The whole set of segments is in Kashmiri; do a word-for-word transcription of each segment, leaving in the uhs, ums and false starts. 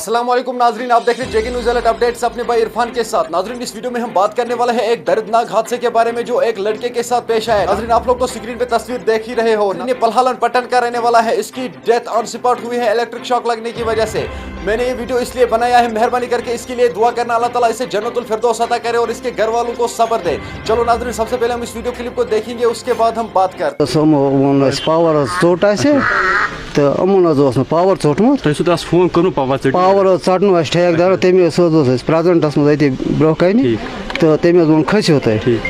السلام علیکم ناظرین، آپ دیکھ رہے ہیں جے کے نیوز الرٹ اپڈیٹس اپنے بھائی عرفان کے ساتھ۔ ناظرین، اس ویڈیو میں ہم بات کرنے والے ہیں ایک دردناک حادثے کے بارے میں جو ایک لڑکے کے ساتھ پیش آیا ہے۔ ناظرین، آپ لوگ تو اسکرین پہ تصویر دیکھ ہی رہے ہو، یہ پلہالن پٹن کا رہنے والا ہے، اس کی ڈیتھ آن سپاٹ ہوئی ہے الیکٹرک شاک لگنے کی وجہ سے۔ میں نے یہ ویڈیو اس لیے بنایا ہے، مہربانی کر کے اس کے لیے دعا کرنا، اللہ تعالیٰ اسے جنت الفردوس عطا کرے اور اس کے گھر والوں کو صبر دے۔ چلو ناظرین، سب سے پہلے ہم اس ویڈیو کلپ کو دیکھیں گے، اس کے بعد ہم بات کرتے ہیں۔ سُہ یِمو ووٚن اَسہِ پاور حظ ژوٚٹ اَسہِ، تہٕ یِمَن حظ اوس نہٕ پاور ژوٚٹمُت۔ تۄہہِ اوسوٕ تَس فون کوٚرمُت پاور ژٔٹِتھ؟ پاور حظ ژَٹنو اَسہِ ٹھیکدارَن، تٔمۍ حظ، سُہ حظ اوس اَسہِ پرٛزنٹَس منٛز أتی برٛونٛہہ کَنہِ۔ ٹھیٖک۔ تہٕ تٔمۍ حظ ووٚن، "کھٔسِو تُہۍ۔" ٹھیٖک۔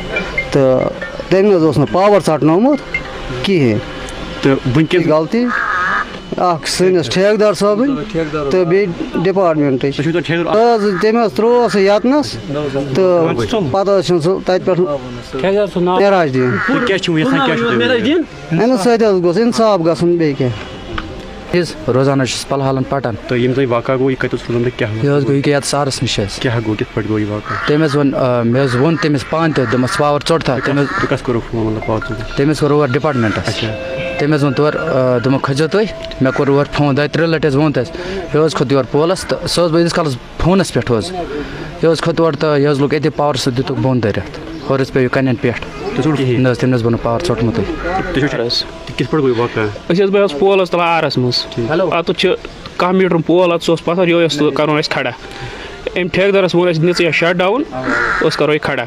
تہٕ تٔمۍ نہٕ حظ اوس نہٕ پاور ژَٹنومُت کِہیٖنۍ۔ تہٕ وٕنکیٚن غلطی اَکھ سٲنِس ٹھیکدار صٲبٕنۍ تہٕ بیٚیہِ ڈپارٹمنٹٕچ۔ تُہۍ چھِو تۄہہِ ٹھیکدار؟ حظ، تٔمۍ حظ ترٛوو سُہ یَتنَس تہٕ پَتہٕ حظ چھِنہٕ سُہ تَتہِ پٮ۪ٹھ ٹھیکدار سُنٛد ناو؟ معراج دیٖن۔ تُہۍ کیٛاہ چھِو یَژھان، کیٛاہ چھِو تُہۍ؟ اَمہِ سۭتۍ حظ گوٚژھ اِنصاف گژھُن بیٚیہِ کیٛاہ۔ حظ روزان حظ چھُس پَلہالَن پَٹَن۔ تہٕ ییٚمہِ دۄہ یہِ واقعہ گوٚو، یہِ کَتہِ اوس روزان تہٕ کیٛاہ یہِ حظ گوٚو یہِ کیٛاہ یَتھ سارَس نِش حظ۔ کیٛاہ گوٚو، کِتھ پٲٹھۍ گوٚو یہِ واقعہ؟ تٔمۍ حظ ووٚن، آ، مےٚ حظ ووٚن تٔمِس پانہٕ تہِ، دوٚپمَس، "پاوَر ژوٚٹ تھا؟" تۄہہِ تٔمۍ حظ کَس، تۄہہِ کَس کوٚروٕ فون، مطلب، پاوَر ژوٚٹ؟ تٔمۍ حظ کوٚر اور ڈِپارٹمنٹَس۔ اچھا۔ تٔمۍ حظ ووٚن تورٕ، آ، دوٚپمَکھ، "کھٔسۍزیو تُہۍ۔" مےٚ کوٚر اور فون، دۄیہِ ترٛیٚیہِ لَٹہِ حظ ووٚن تَس۔ یہِ حظ کھوٚت یور پولَس تہٕ سُہ حظ بہٕ ییٖتِس کالَس فونَس پٮ۪ٹھ حظ۔ یہِ حظ کھوٚت اورٕ تہٕ یہِ حظ لوٚگ أتی پاورَس سۭتۍ، دِتُکھ بۄن دٲرِتھ۔ ہورٕ حظ پیوٚو یہِ کَنٮ۪ن پٮ۪ٹھ۔ تُہۍ چھُو ٹھیٖک؟ نہ حظ، تٔمۍ نہ حظ بوٚر نہٕ پاور ژوٚٹمُتٕے۔ تُہۍ چھُو ٹھیٖک؟ تُہۍ کِتھ پٲٹھۍ گوٚو یہِ واقعہ؟ أسۍ حظ بہٕ حظ پولَس تَل آرَس منٛز۔ ٹھیٖک۔ اَتَتھ چھِ کاہ میٖٹر پول، اَتھ سُہ اوس پَتھَر، یِہوٚے اوس سُہ کَرُن اَسہِ کھڑا۔ أمۍ ٹھیکدَرَس ووٚن اَسہِ، "نِژ یہِ شٹ ڈاوُن"، أسۍ کَرو یہِ کھڑا۔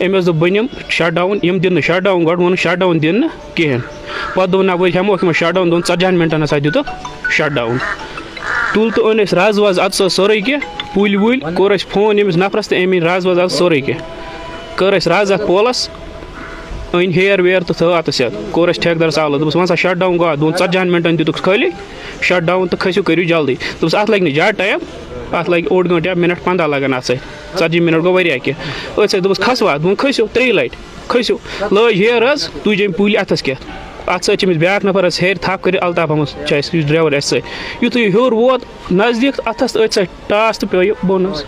أمۍ حظ دوٚپ، "بہٕ نِمہٕ شٹ ڈاوُن"، یِم دِنۍ نہٕ شٹ ڈاوُن، گۄڈٕ ووٚنُن شٹ ڈاوُن دِنہٕ نہٕ کِہیٖنۍ۔ پَتہٕ دوٚپُن، "نہ، بہٕ ہٮ۪موکھ یِمَن شٹ ڈاوُن"، دوٚپُن، "ژَتجِہَن مِنٹَن ہسا دِتُکھ شٹ ڈاوُن۔" تُل تہٕ اوٚن اَسہِ رَز وَز اَتھ سۭتۍ سورُے کینٛہہ، پُلۍ وُلۍ، کوٚر اَسہِ فون ییٚمِس نفرَس تہٕ أمۍ أنۍ رَز وَز اَتھ سورُے کینٛہہ۔ کٔر اَسہِ رَز اَتھ پولَس، أنۍ ہیر ویر تہٕ تھٲو اَتَس یَتھ۔ کوٚر اَسہِ ٹھیکدَرَس حوالہٕ، دوٚپُس، "وۄنۍ سا شٹ ڈاوُن گوٚو اَتھ؟" دوٚپُن، "ژَتجِہَن مِنٹَن دِتُکھ خٲلی شٹ ڈاوُن تہٕ کھٔسِو، کٔرِو جلدی۔" دوٚپُس، "اَتھ لَگہِ نہٕ زیادٕ ٹایم، اَتھ لَگہِ اوٚڑ گٲنٛٹہٕ یا مِنٹ پنٛداہ لَگَن اَتھ سۭتۍ، ژَتجی مِنٹ گوٚو واریاہ کینٛہہ۔" أتھۍ سۭتۍ دوٚپُس، "کھَس وَتھ؟" دوٚپُن، "کھٔسِو ترٛیٚیہِ لَٹہِ۔" کھٔسِو، لٲج ہیر حظ، تُج أمۍ پُلۍ اَتھَس کٮ۪تھ۔ اَتھ سۭتۍ چھِ أمِس بیٛاکھ نفر حظ ہیٚرِ تھپھ کٔرِتھ، الطاف احمد چھُ اَسہِ، یُس ڈرٛیوَر اَسہِ سۭتۍ۔ یُتھُے یہِ ہیوٚر ووت نزدیٖک اَتھَس تہٕ أتھۍ سۭتۍ ٹاس تہٕ پیوٚو یہِ بۄن حظ۔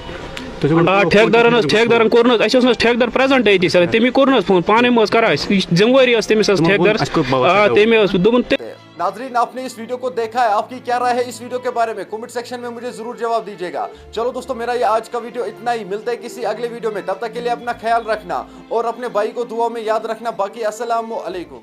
تُہۍ چھِو وَنان آ، ٹھیکدارَن حظ، ٹھیکدارَن کوٚر نہٕ حظ، اَسہِ اوس نہٕ حظ ٹھیکدار پرٛزَنٛٹ أتی سَر، تٔمی کوٚر نہٕ حظ فون، پانَے مہٕ حظ کَران اَسہِ، یہِ ذِمہٕ وٲری ٲس تٔمِس حظ تِمو ووٚن، ٹھیکدارَس۔ اَسہِ کوٚر پاور آ، شٹ ڈاوُن۔ تٔمۍ حظ دوٚپُن تہِ۔ ناظرین، آپ نے اس ویڈیو کو دیکھا ہے، آپ کی کیا رائے ہے اس ویڈیو کے بارے میں؟ کمنٹ سیکشن میں مجھے ضرور جواب دیجیے گا۔ چلو دوستو، میرا یہ آج کا ویڈیو اتنا ہی، ملتے ہیں کسی اگلے ویڈیو میں، تب تک کے لیے اپنا خیال رکھنا اور اپنے بھائی کو دعا میں یاد رکھنا۔ باقی السلام علیکم۔